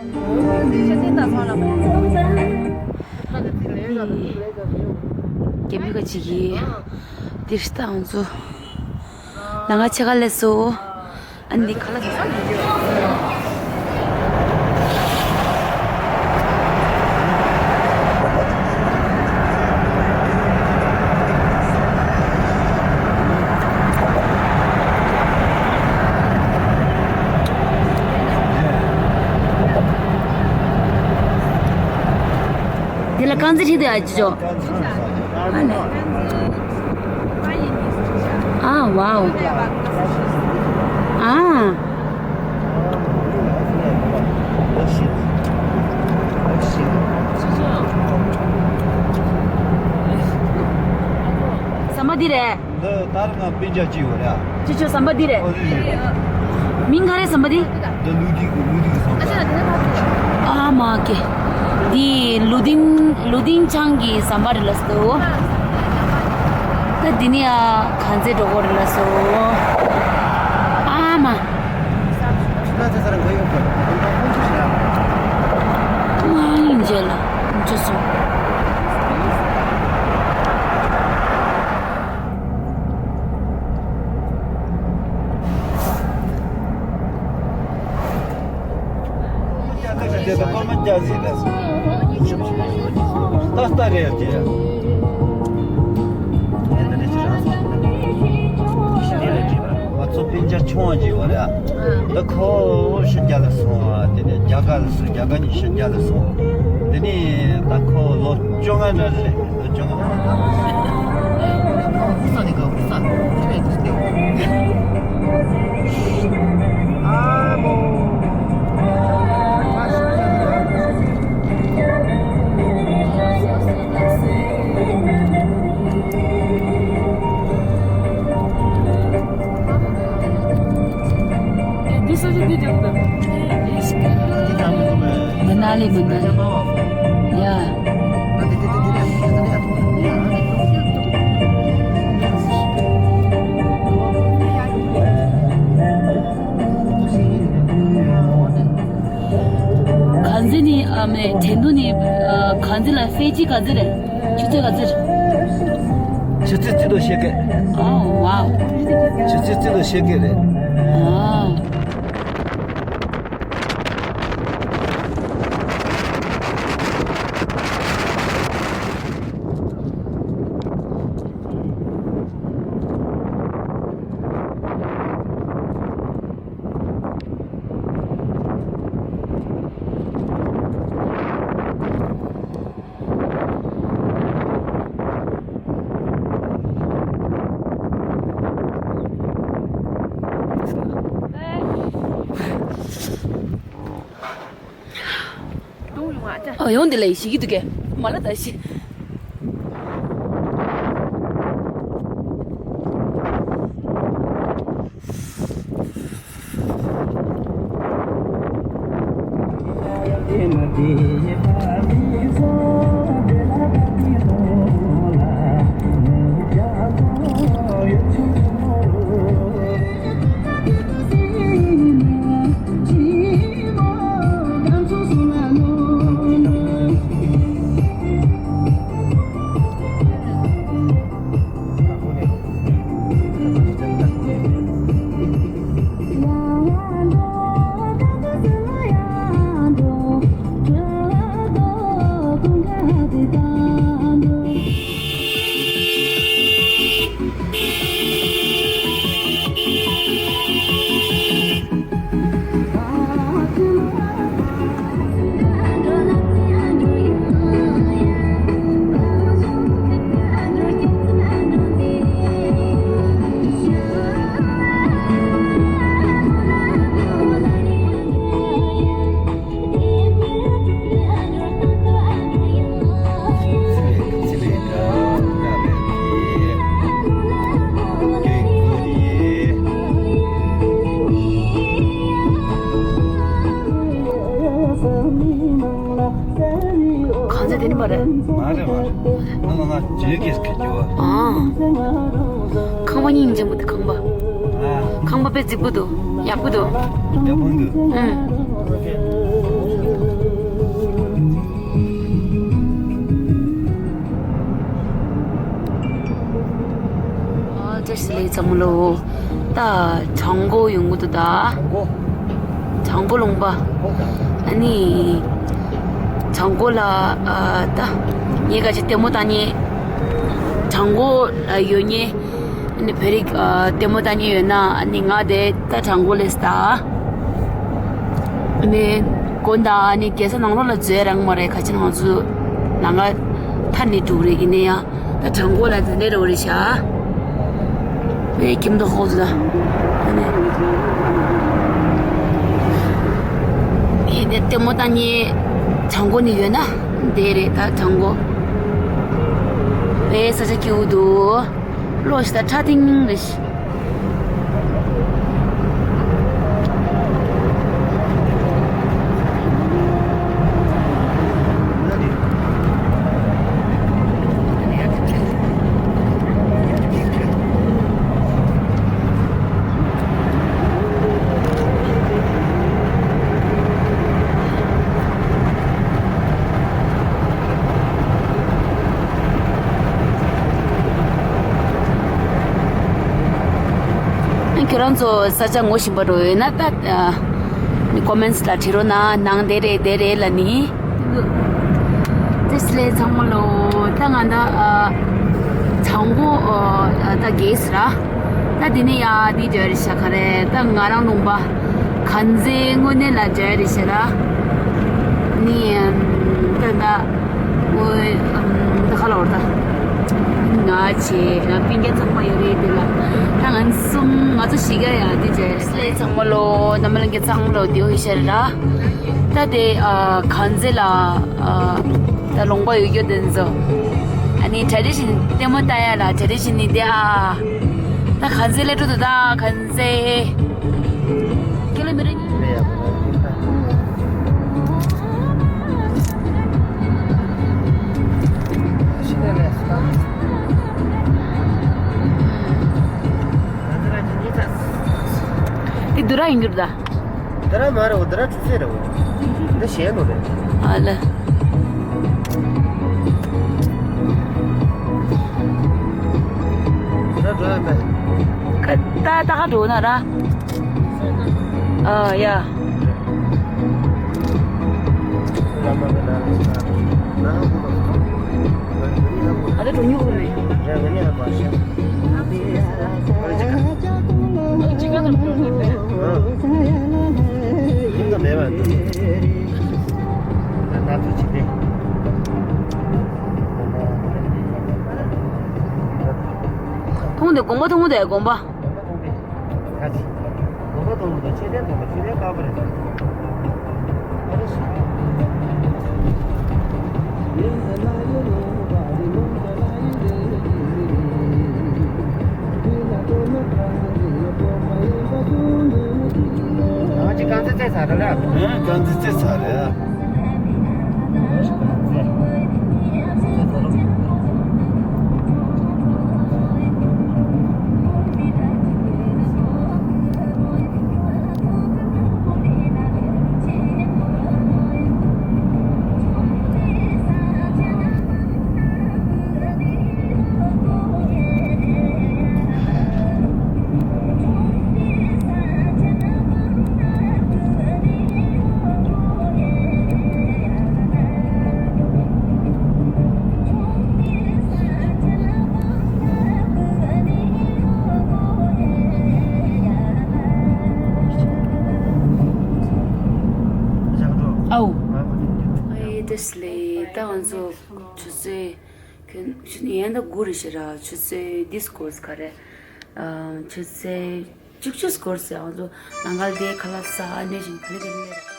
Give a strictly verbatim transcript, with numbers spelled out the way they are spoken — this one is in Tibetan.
རྒན་མི་ཁ་ཅིག་གིས་འདིར་བཏང་ཚུ་ལ་ང་ཆེ་ག་ལས་སོ། ཨ་ནི་ཁ་ལག་གི་ས་མི་འདུག་དེ་ལ་རྐང་རྩེད་ཁྲིད་དུ་ཨ་ཅོ། ཨ་ལེ། ཨ་ཝའོ། ཨ། ཟམ་པ་འདི་རེད། འདི་ལྟར་ང་སྤུན་ཀྱག་གཅིག་ཡོད་ར། ཅི་ཅོ་ཟམ་པ་འདི་རེད། ཨོ་རེད་རེད། མིང་ག་རེ་ཟམ་པ་འདི། འདི་ལུ་དིག་ལུ་དིག་ཟམ་པ། ཨ་མ་ཀེ། འདི་ལུ་ཏིང་ལུ་ཏིང་ཆང་གི་ཟམ་པ་རེད་ལ་སོ། ད་འདི་ནི་ཨ་གང་ཚེ་འགྲོ་གོ་རེད་ལ་སོ། ཨ་མ། མ་ཡིན་རྗེས་ལ་འཇུ་སོང་། ད་ལྟ་རེད་ཀྱི། ང་ཚོ་སྤུན་ཀྱག་ཆུང་བ་ཅིག་ཡོད་རེད། ད་ཁོ་ཕྱི་རྒྱལ་ལ་སོང་བ། དེ་ནས་རྒྱ་གར་ལ་སོང་། རྒྱ་གར་ནས་ཕྱི་རྒྱལ་ལ་སོང་། དེ་ནས་ད་ཁོ་ལོ་བཅོ་ལྔ་འདྲ་རེད། ལོ་བཅོ་ལྔ། མ་ན་ལི། མ་ན་ལི། ཡ། གང་ཚེ་ནི་ཨ་མེ་དྲན་དུ་ནི་ཨ་གང་ཚེ་ལ་ཕལ་ཆེར་ག་ཚེ་རེད། ཆུ་ཚོད་ག་ཚེ་རེད། ཆུ་ཚོད་རྩིས་ཏོ་ཤེས་གེ། ཨོ་ཝའོ། ཆུ་ཚོད་རྩིས་ཏོ་ཤེས་གེ་རེད། ཨོ། ཨ་ཡོང་འདི་ལ་ཡི་ཤི་གི་འདུག་གས། མ་ལ་ད་ཤི། གང་ཚེ་དེ་ནི་མ་རེད། མ་རེད་མ་རེད། ང་ལ་ང་བརྗེད་ཀྱི་སྐད་ཅོ། ཨ། ཁང་པ་སྙིང་རྗེ་མོ་དེ་ཁང་པ། ཨ། ཁང་པ་དཔེ་རྫིག་པོ་འདུག་ཡག་པོ་འདུག་ཡག་པོ་འདུག་ཨང་། ཚང་མ་ལོ། ད་བྲག་འགོ་ཡོང་གི་འདུག་ད། བྲག་འགོ། བྲག་འགོ་ལུང་པ། ཨ་ནི། བྲག་འགོ་ལ་ཨ་ད་ངས་ག་ཅིག་ལྟད་མོ་ལྟ་མཁན། བྲག་འགོ་ལ་ཡོད་མཁན། ཨ་ནི་བོད་རིགས་ཨ་ལྟད་མོ་ལྟ་མཁན་ཡོད་ན། ཨ་ནི་ང་དེ་ད་བྲག་འགོ་སླེབས་ད། ཨ་ནི་དགོང་དག་ཨ་ནི་རྒྱལ་ས་ནང་ལོགས་ལ་འཛུལ་ཡ་རག་མ་རེད། ག་ཅིག་ང་ཚོ་ལམ་ཁ་ཐར་ནས་འགྲོ་གི་རེད། ཡིན་ན་ཡང་། ད་བྲག་འགོ་ལ་འདི་འདྲ་རེད་ཤག་བའི་ཁྱིམ་དུ་ཧོ་ཟ། ཨེ་ནས་ལྟད་མོ་ལྟ་མཁན་བྲག་འགོ་ནས་ཡོད་ན་འདི་རེད། ད་བྲག་འགོ་བའི་ས་ཆ་སྐྱིད་པོ་འདུག་ལོ་ཤི་ད་ཁྲ་ཐིང་རེད་ཤི། ཁྱོད་རང་ཚོ་ས་ཆ་ངོ་ཤེས་པ་འདྲ་ཡོད་ན་ད། ནི་ཀོ་མེན་ཊི་ལ་བྲིས་རོགས་གནང་། ནང་དེ་རེད་དེ་རེད་ལབ་ནི། བཀྲ་ཤིས་བདེ་ལེགས་ཚང་མ་ལོ། ད་ང་ད་ཨ་བྲག་འགོ་ཨ་ད་གེ་སི་ར། ད་དེ་ནས་ཡར་དེ་འགྲོ་ཡ་རེད་ཤག་ག་རེ། ད་ང་རང་ལུང་པ་དཀར་མཛེས་དངོས་གནས་ལ་འགྲོ་ཡ་རེད་ཤག་ར། ནི་ཨམ་ད་ད་ཨོའི་ཨམ་ད་ག་ལབ་དགོས་རེད་ད། ང་བྱས་ང་སྤུན་ཀྱག་ཚང་མ་ཡོད་རེད་དེ་ལ། ད་ང་གསུམ་ང་ཚོ་བཞི་ག་ཡར་དེ་འགྲོ་ཡ་རེད། བཀྲ་ཤིས་བདེ་ལེགས་ཚང་མ་ལོ། རྣམ་པ་ལྷན་རྒྱས་ཚང་མ་ལོ་བདེ་པོ་ཡིན་ཤག་ར། ད་དེ་ཨ་དཀར་མཛེས་ལ་ཨ་ད་ལུང་པ་ཡོད་རྒྱུ་དེ་ཚོ། ཨ་ནི་ཊེ་རེ་ཌི་ཤན་ལྟད་མོ་ལྟ་ཡ་ལ་ཊེ་རེ་ཌི་ཤན་ནི་དེ་ཨ། ད་དཀར་མཛེས་སླེབས་འགྲོ་འདུག་ད་དཀར་མཛེས། ཀི་ལོ་མི་ཊར། དེ་དུ་ར་ཡིན་རྒྱུ་རེད་ད། དེ་ར་མ་རེད། འོ་དེ་ར་ཆུ་ཚོད་རེད། འོ་འདི་གཞན་ནོ་རེད། ཨ་ལ། དེ་ར་འགྲོ་ཡ་མེད། ཀ་ད་ད་ག་འགྲོ་ན་ར། ཨ་ཡ། ཨ་ད་འགྲོ་མྱོང་གི་མེད། མཐོང་དེ་དགོངས་པ་མཐོང་དེ་དགོངས་པ། ང་ཅི་གང་ཚེ་ཚེ་ས་རེད་ལ། ཨེ་གང་ཚེ་ཚེ་ས་རེད། ཨའོ། ཨེ་དེ་སླེ་ད་ང་ཚོ་ཆུ་ཚོད་ཁྱོད་ཆུ་ཚོད་ཡན་ད་དགུ་རེད་ཤག་ར། ཆུ་ཚོད་འདི་སྐོར་ག་རེ། ཨ་ཆུ་ཚོད་བཅུ་གཅིག་སྐོར་ཟེར། ང་ཚོ་ནང་ཁ་ལ་དེ་ཁ་ལག་ཟ་ཨ་ནེ་བཞིན་ག་ལེ་ག་ལེ་རེད།